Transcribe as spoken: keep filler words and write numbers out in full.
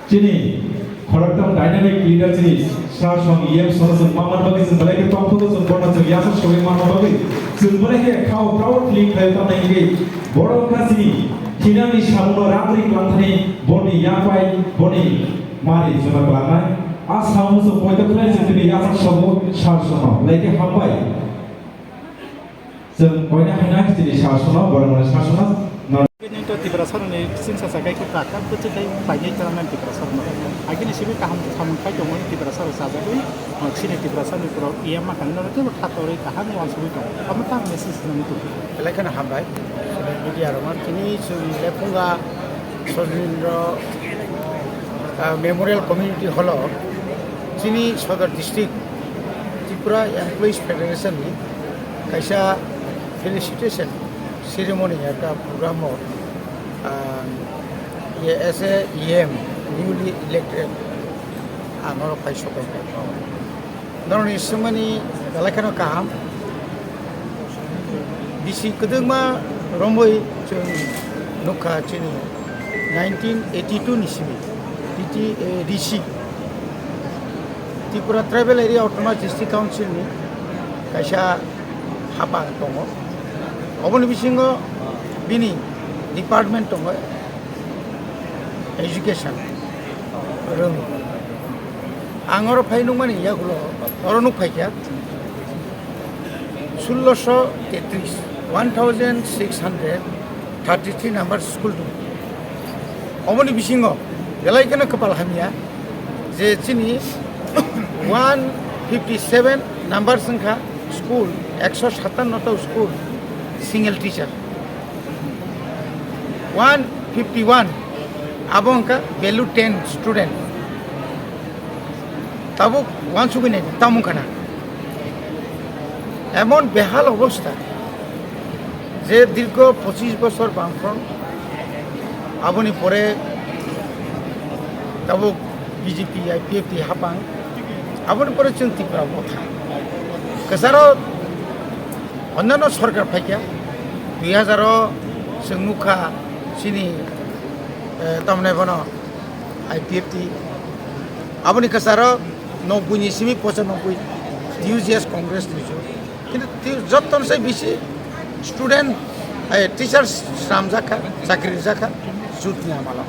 Chini khoroktham dynamic leader chini sir song E M sono chwng ma man bagwi chwng belai khe tongthokgo chwng bono chwng yasok sogwi manma bagwi chwng belai khe khao proud feeling khlai tongna hingwi borok wngkha chini thinani samungno rangri kwlangthani boni yapai boni mari jora kwlangnai. A samung chwng poito khlai chwng chini yasok sogo sir sono belai khe hambai. Chwng koina haina chini sir sono borok mani sir sono. Nini to Tiprasa rokni singsa sakai khe kaka bwtwi khai painai chwla nang Tiprasa rokno. Agini simi kaham samung khai tongmani Tiprasa rok chajagwi, ah, chini Tiprasa ni borok E M ma kani norok teibo kha torwi kaham wansugwi tongo. Omo tang message nang tu. Belai kheno hambai. Media rok tini chwng lephunga Sojindro, ah, Memorial Community Hall o chini Sodor District Tripura Employees Federation ni kaisa felicitation ceremony ekta program o, ah, ye as a E M newly elected ang oro phai sopai kha. Norokni swngmani belai kheno kaham. Bisi kwdwkma romwi chwng nukha chini nineteen eighty-two ni simi T T A D C, Tripura Tribal Area Autonomous District Council ni kaisa hapang tongo. Oboni bisingo bini department tongo education, rwng. Ang oro phai nukmani yagulo oro nuk phaikha sulloso tetris, one thousand six hundred thirty three number school dong. Oboni bisingo belai kheno kwpal hamya je chini one fifty seven number wngkha school, ekso satanno ta school single teacher, one fifty one abo wngkha value ten student. Tabuk wansugwi nai tamo wngkha na emon behal obostha je dirgho pochis bochor Bamfront, aboni pore tabuk B J P, I P F T hapang, aboni pore chwng Tripura motha kwcharo onnano sorkar phaikha, dui hazar o chwng nukha chini, eh, tamni bono I P F T. Aboni kwcharo nobui ni simi pochanobbui T U G S Congress ni jot. Kintu ti-, jotton se bisi student, eh, teachers sramjakha, chakri jakha, jut ni amalo.